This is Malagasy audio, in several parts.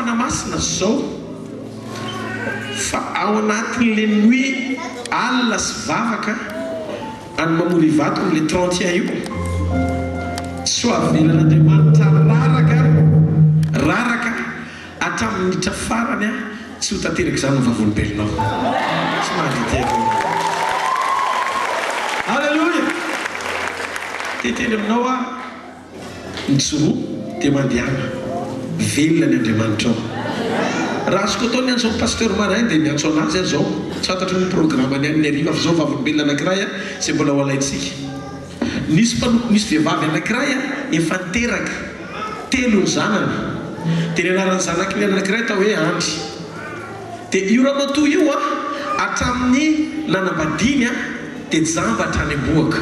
Fanahy Masina zao fa ao anatin'le nuit alina sy vavaka any Mamory Ivato amin'le 31 io, tsy ho avelan'Andriamanitra raraka raraka hatramin'ny minitra farany aho tsy ho tanteraka izany ny vavolombelonao. Tsy mahavita ianao. Aleloia! Te hiteny aminao aho. Mijoroa dia mandehana. Velona ny Andriamanitrao. Raha azoko atao ny hiantso an'i Pasteur Marin dia miantso anazy aho izao. Tsy fantatro ny programany any ny hariva fa izao vavolombelona anankiray izay mbola ho alaintsika. Nisy mpanompo nisy vehivavy anankiray efa niteraka. Telo ny zanany. Dia ny anaran'ny zanaky ny anankiray atao hoe Andry. Dia io ramatoa io an, hatramin'ny nanambadiany an, dia jamba hatrany am-bohoka.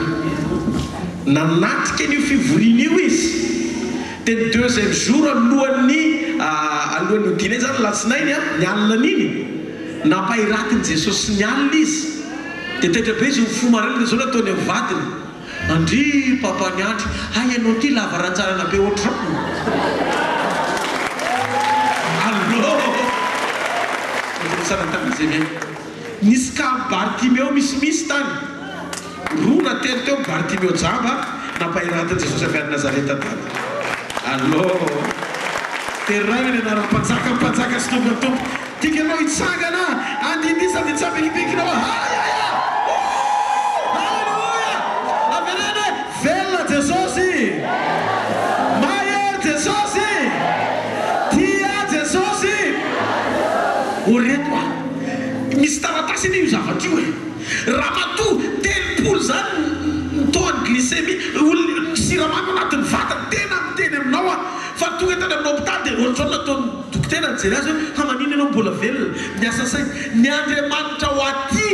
Nanatrika an'io fivoriana io izy. Dia ny deuxième jour alohan'ny alohan'ny hodiana iny izany, alatsinainy an, ny alina an'iny, nampahiratin'i Jesosy ny alina izy. Dia taitra be izy nifoha maraina dia izao no nataony amin'ny vadiny. Andry papa niandry, hay ianao ty lava ranjanana be ohatr'izao. Allo! Tsara tany izay ve? Nisy cas Bartimeo misimisy tany. Roa na telo teo Bartimeo jamba nampahiratin'i Jesosy avy any Nazareta tany. Allo! Deraina ny anaran'ny Mpanjakan'ny mpanjaka sy Tompon'ny tompo. Tiako ianao hitsangana andindy sady hitsambikibikina hoe hay hay a! Ooh! Haleloia! Avereno hoe velona Jesosy! Mahery Jesosy! Tia Jesosy! O reto a! Misy taratasy anie io zavatra io e! Ramatoa 30 zany ny taux ny glycémie, olona ny siramamy anatin'ny vatany, tena miteny aminao aho fa tonga tany amin'ny hopitaly dia ohatr'izao no nataon'ny Dokotera nijery azy hoe, fa maninona ianao mbola velona? Miasa saina. Ny Andriamanitra ho aty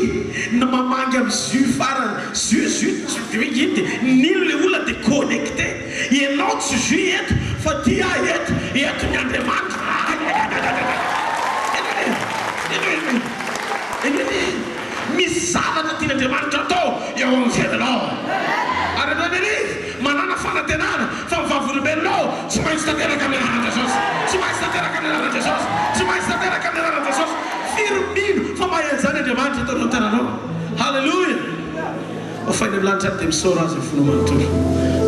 no mamangy amin'ny jus farany. Jus, jus, jus, ino dia nino ilay olona dia connecté. Ianao tsy jus eto fa ty aho eto, eto ny Andriamanitra. Misy zavatra tian'Andriamanitra atao eo amin'ny fiainanao. Ary ianao anie manana fanantenana Fa ny vavolombelonao tsy maintsy tanteraka amin'ny anaran'i Jesosy. Tsy maintsy tanteraka amin'ny anaran'i Jesosy. Tsy maintsy tanteraka amin'ny anaran'i Jesosy. Firy mino fa mahay an'izany Andriamanitra eto amin'ny tananao? Haleloia! Ho fainy amin'ny lanitra ary dia misaora Azy amin'ny fonao manontolo.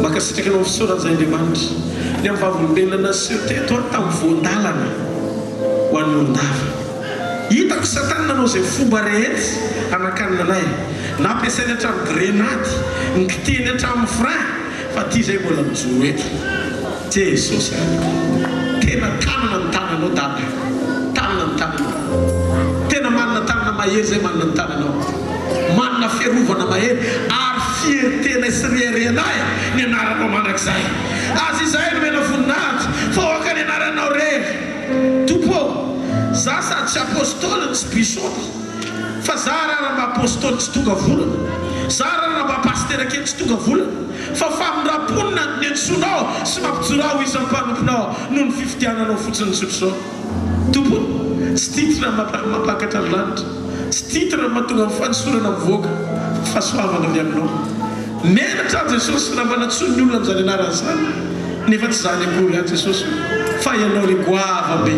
Mankasitraka anao amin'ny fisaorana izay Andriamanitra. Ny amin'ny vavolombelona naseho teto aho tamin'ny voan-dalana ho an'i Morondava. Hitako Satana nanao izay fomba rehetra hanakanana anay. Nampiasainy hatramin'ny grenady, nikitihiny hatramin'ny frein. Fa ty zay mbola mijoro eto. Jesosy a! Tena tanana ny tananao Dada. Tanana ny tananao. Tena manana tanana mahery zay manana ny tananao. Manana fiarovana mahery ary fierté-nay sy reharehanay ny anaranao mandrakizay. Aza izahay nomena voninahitra fa aoka ny anaranao rery. Tompo ô! Za sady tsy apostoly no tsy bishop. Fa zara raha mba apostoly tsy tonga volana, zara raha mba pasitera kely tsy tonga volana, fa famindram-po no niantsoanao sy mampijoro ahy ho isan'ny mpanomponao noho ny fifidiananao fotsiny tsotr'izao. Tompo ô, tsy titre no mampakatra ny lanitra, tsy titre no mahatonga ny fanosorana mivoaka, fa fahasoavana avy aminao. Menatra aho Jesosy raha mba nantsoin'ny olona amin'izany anarana izany, nefa tsy izany akory aho Jesosy o, fa Ianao ilay goavam-be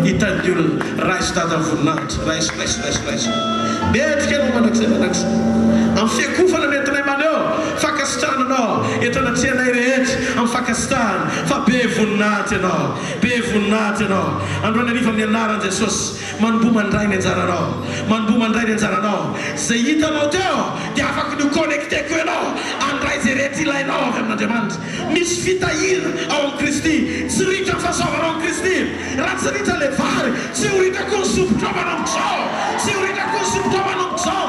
hitan'ny olona, raiso Dada ny voninahitra, raiso, raiso, raiso, raiso. Mendrika Ianao mandrakizay mandrakizay. Amin'ny fiakofana no entinay maneho fankasitrahana Anao eto anatrehanay rehetra, amin'ny fankasitrahana fa be voninahitra Ianao, be voninahitra Ianao. Androany hariva amin'ny anaran'i Jesosy. Manomboha mandray ny anjaranao. Manomboha mandray ny anjaranao. Izay hitanao teo dia afaky ny ho connecter koa ianao handray izay rehetra ilainao avy amin'Andriamanitra. Misy fitahiana ao amin'i Kristy. Tsy ritra ny fahasoavana ao amin'i Kristy. Raha tsy ritra ilay vary, tsy ho ritra koa ny sompitra manomboka izao. Tsy ho ritra koa ny sompitra manomboka izao.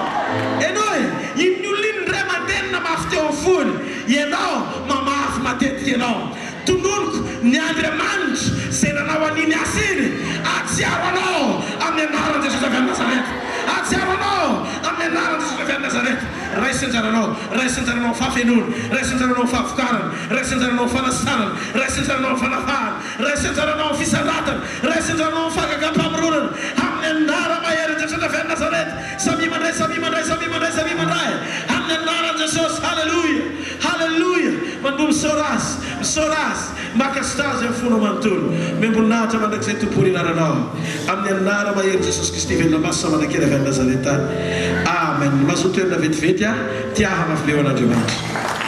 Henoy, iny olona iny ny ray aman-dreny namafy teo amin'ny fony. Ianao, mamafy matetika ianao. Tononiko ny Andriamanitra izay nanao an'iny asa iny hahatsiaro anao amin'ny anaran'i Jesosy avy any Nazareta. Hahatsiaro anao amin'ny anaran'i Jesosy avy any Nazareta. Raiso ny anjaranao, raiso ny anjaranao amin'ny fahafenoana, raiso ny anjaranao amin'ny fahavokarana, raiso ny anjaranao amin'ny fanasitranana, raiso ny anjaranao amin'ny fanafahana, raiso ny anjaranao amin'ny fisandratana, raiso ny anjaranao amin'ny fahagagam-pamoronana, amin'ny anara-maherin'i Jesosy avy any Nazareta. Samia mandray, samia mandray, samia mandray, samia mandray, amin'ny anaran'i Jesosy. Haleloia! Aleloia! Mandoa misaora Azy, misaora Azy, mankasitraha Azy amin'ny fonao manontolo. Omem-boninahitra mandrakizay Tompo ny anaranao. Amin'ny anara mahery Jesosy Kristy velona masina manan-kery avy any Nazareta. Amen. Mazoto toerana vetivety aho, tia hamafy leo an'Andriamanitra.